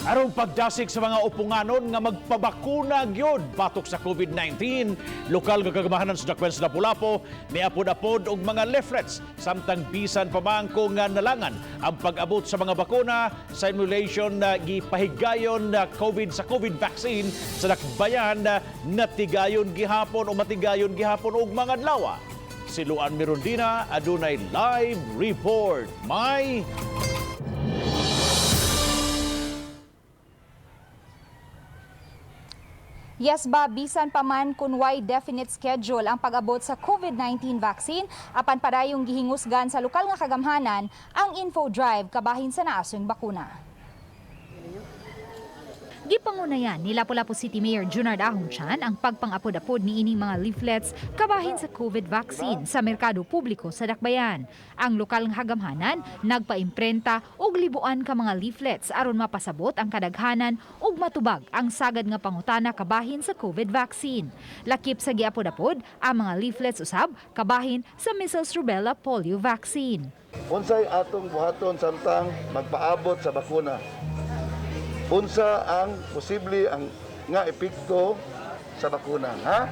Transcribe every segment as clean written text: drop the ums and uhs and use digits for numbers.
Aron pagdasig sa mga uponganon nga magpabakuna gyud batok sa COVID-19, lokal nga kagamhanan sa Dakbayan sa Lapu-Lapu niapod-apod og mga leaflets, samtang bisan pa man kung nga nalangan ang pag-abot sa mga bakuna, simulation na gipahigayon na COVID sa COVID vaccine sa Dakbayan na natigayon gihapon o matigayon gihapon og mga adlaw. Si Luan Mirundina adunay live report. May Yes ba, bisan pa man kung way definite schedule ang pag-abot sa COVID-19 vaccine, apan padayong gihingusgan sa lokal nga kagamhanan ang info drive kabahin sa naasong bakuna. Gipangunayan ni Lapu-Lapu City Mayor Junard Ahong Chan ang pagpangapod-apod ni ining mga leaflets kabahin sa COVID vaccine sa merkado publiko sa Dakbayan. Ang lokal nga kagamhanan nagpaimprenta og libuan ka mga leaflets aron mapasabot ang kadaghanan ug matubag ang sagad nga pangutana kabahin sa COVID vaccine. Lakip sa giapod-apod ang mga leaflets usab kabahin sa measles, rubella, polio vaccine. Unsay atong buhaton samtang magpaabot sa bakuna? Unsa ang posible ang nga epekto sa bakuna, ha?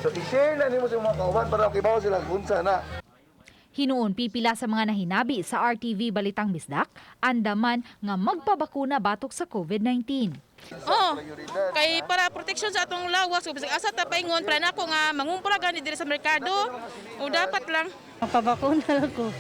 So i-share na nimo sa mga kauban para kibaw sila kung unsa na. Hinuon pipila sa mga nahinabi sa RTV Balitang Bisdak, andaman nga magpabakuna batok sa COVID-19. Oo. Kay para protection sa atong lawas, bisag asa ta paingon para nako nga mangumpra gani diri sa merkado o dapat lang. Magpabakuna lang ko.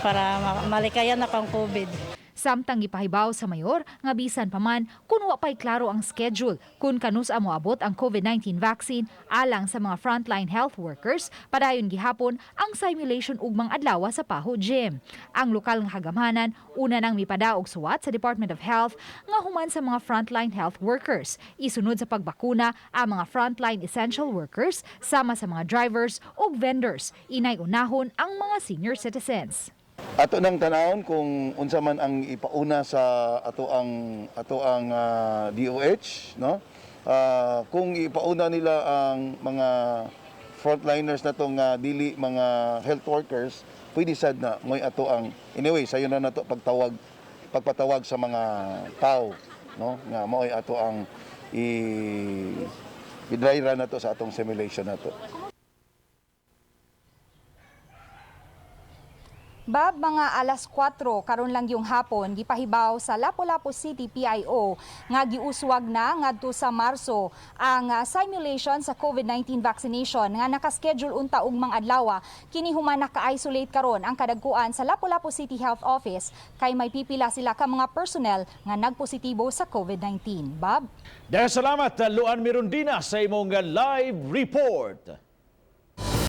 Para malikayan na kang COVID. Samtang gipahibaw sa mayor nga bisan pa man kun wa pay klaro ang schedule kung kanus moabot ang COVID-19 vaccine alang sa mga frontline health workers, padayon gihapon ang simulation ugmang adlaw sa Paho Gym. Ang lokal nga kagamhanan una nang mipadaog suwat sa Department of Health nga human sa mga frontline health workers. Isunod sa pagbakuna ang mga frontline essential workers sama sa mga drivers ug vendors. Inay unahon ang mga senior citizens. Ato nang tanawon kung unsa man ang ipauna sa ato ang DOH, no? Kung ipauna nila ang mga frontliners na tong dili mga health workers, pwede sad na moy ato ang, anyway, sayo na nato pagpatawag sa mga tao, no, nga maoy ato ang i i-dry run nato sa atong simulation nato. Bab, mga alas 4 karon lang yung hapon, gipahibaw sa Lapu-Lapu City PIO nga giuswag na ngadto sa Marso ang simulation sa COVID-19 vaccination nga nakaschedule unta ugmang adlaw. Kini human naka-isolate karon ang kadagkuan sa Lapu-Lapu City Health Office kay may pipila sila ka mga personnel nga nagpositibo sa COVID-19. Bab. Dahil salamat, Luan Mirundina, sa imong live report.